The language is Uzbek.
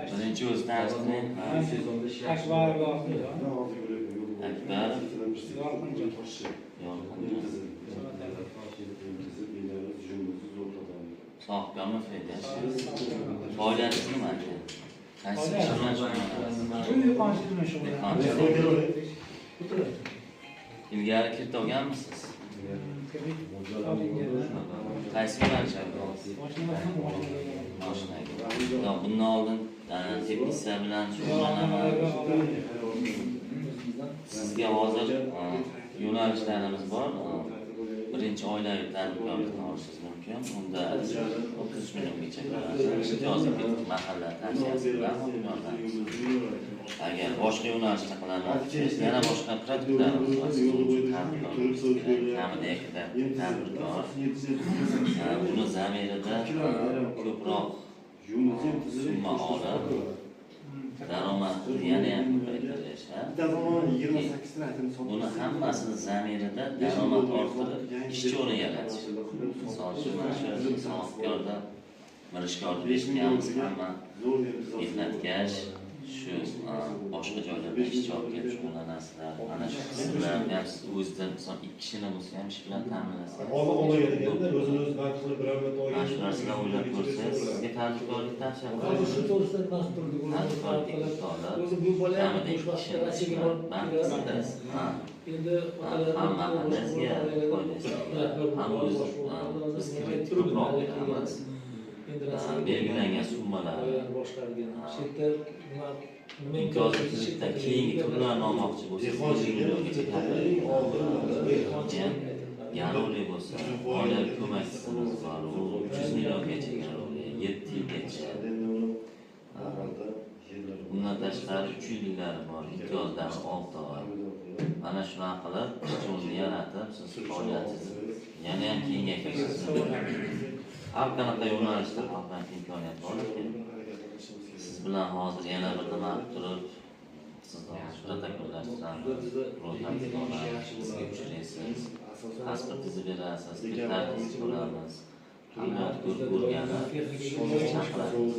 Birinchi o'zi tanishtiring. Akbar Yorqinjon. Akbar Yorqinjon. Yorqinjon. Sohibkormi fe'lingiz? Faoliyatingiz nima aka? Qaysi ish bilan shug'ullanasiz? Bu dehqonchilik bilan shug'ullanamiz. Ilgari kredit olganmisiz? Kredit olingan. Qaysi yo'nalish olgansiz? Mashina. Yo'q, bundan oldin teplitsa bilan shug'ullanaman. Sizga hozir yo'nalishlarimiz bor. Birinchi oilaviy tadbirkorlikni olishingiz mumkin. Unda 33 milliongacha beradi. Imtiyozli kredit mahalla tavsiyasi bilan yordamimiz. Agar boshqa yo'nalishda qilaman desangiz, yana boshqa produktlarimiz bor. Siz uchun tadbirkorlik kerak. Kamida yakida tadbirkor. Uni zamirida ko'proq summa olib, daromadni yana ham ko'paytirish. Buni hammasini zamirida daromad orttirib, ishchi o'rni yaratish. Misol uchun, mana shu sohibkorda mirishkorni eshitganmiz, hamma mehnatkash, shu boshqa joylarda ishchi olib kelib shug'ullanasizlar. Ana shu qismlarni ham siz o'zidan, misol 2 kishini bo'lsa ham ish bilan ta'minlasangiz. Mana shu narsalar o'ylab ko'rsangiz, sizga tadbirkorlik tavsiya qilamiz. Shu to'g'risida nima turdik? Tadbirkorlik olib, O'zi bu bola ham kamida bo'sh 2 vaqtda kishini Rossiyaga borib band keladi. qilsangiz, Endi otalari ham mahallangizga foydasi, ham o'zi biz kredit ko'proq beramiz. Endi Rossiyaga Belgilangan summalar oilani boshqargan. Shu yerda nima imtiyozli kreditdan keyingi turlarni olmoqchi bo'lsangiz, 50 milliongacha kafil. Garovli bo'lsa, oilaviy ko'mak tizimimiz bor, u 300 milliongacha garovli, 7 yilgacha. Bundan tashqari 3 yilliklari bor, imtiyozlari 6 oy. Mana shunaqa qilib ishchi o'rni yaratib, siz faoliyatingizni yana ham kengaytirishingiz mumkin. Har qanaqa yo'nalishda Xalq banki imkoniyat bor ekan. Siz bilan hozir yana bir nima qilib turib, sizni hozir protokollashtiramiz, ro'yxatga olamiz, bizga uchraysiz, pasportingizni berasiz, tartibni ko'ramiz. Hamma ko'rib o'rganib, chaqiramiz.